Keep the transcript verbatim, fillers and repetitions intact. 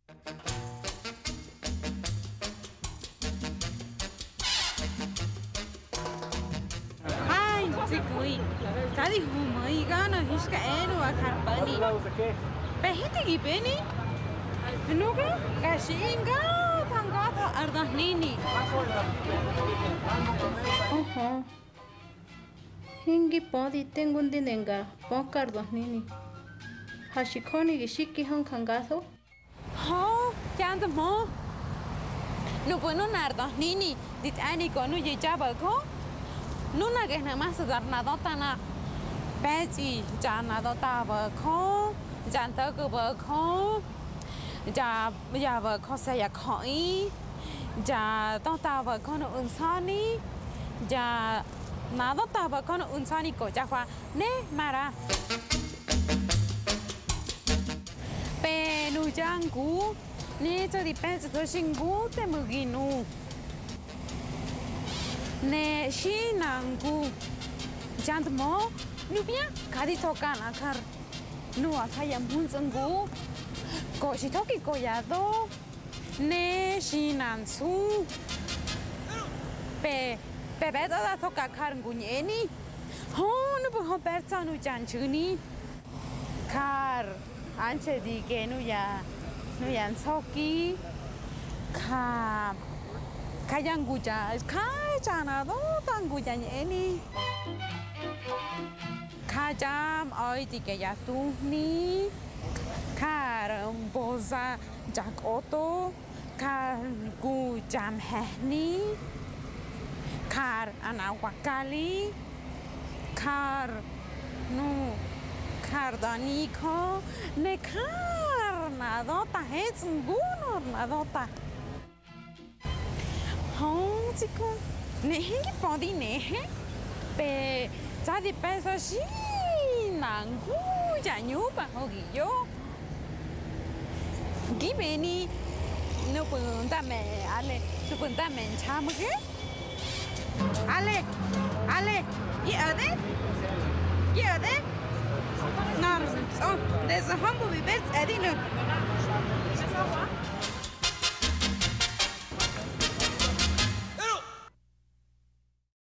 Hai, tsi kuꞌi, ka di humaꞌi ga nöꞌö hinxka enö ar jar pa̱ni. Pe hinte gi beni? Nuga ga xiꞌi ngatho ngatho ar döhnini. Oho. Hingi pödi tengu ndi ne nga pöka ar döhnini. Ha xi jöni gi xiki hönjangatho. Hö, hyandmö. Nupꞌu̱ nunar döhnini di tꞌe̱ni go nuya ya bo̱jö. Nuna gehnu̱ masu dar nadöta na pe̱tsꞌi, ya nadöta bo̱jö, ya nto̱gu bo̱jö, ya, ya bo̱jö se̱ ya jöꞌi, ya döta bo̱jö nuꞌu̱ nsa̱ni, ya nadöta bo̱jö nuꞌu̱ nsa̱ni go ya hwa ne maꞌra. Pe nuya ngu, ne tsa̱ di pe̱tsꞌu̱tho xi ngu te mu̱gi nu. Ne xi na ngu. Hyandmö, nupya ka di tho ka nꞌa jar nuꞌa ja ya mhuntsꞌu ngu. Ko xi thoki ko ya do. Ne xi na nsu. Pe, pe ꞌbe̱tꞌo da tho ka jar ngu ñꞌeni. Hö, nupꞌu̱ hö pe̱r tsa̱ nuya nxu̱ni. Jar anxhe di ge nuya, nuya nsoki. Ja, ja ya ngu ya, ja ya nadöta ngu ya ñꞌeni. Ja ya mꞌa̱i di ge ya tuhni. Jar mboza ya kꞌoto. Jar ngu ya mhe̱hni, jar anawakali, jar nu, jar danijö, ne jar nadöta hetsꞌi ngu nor nadöta. Hö, tsi ku, ne hingi pödi nehe, pe tsa̱ di pe̱ꞌsa xi na ngu ya ñupahogiyo. Gi beni nupꞌu̱ nda me Ale, nupꞌu̱ nda me Nxamge. Ale, Ale, gi o̱de, gi o̱de. Nor tsꞌo, desde hombo bi ber tsꞌe̱dinu̱.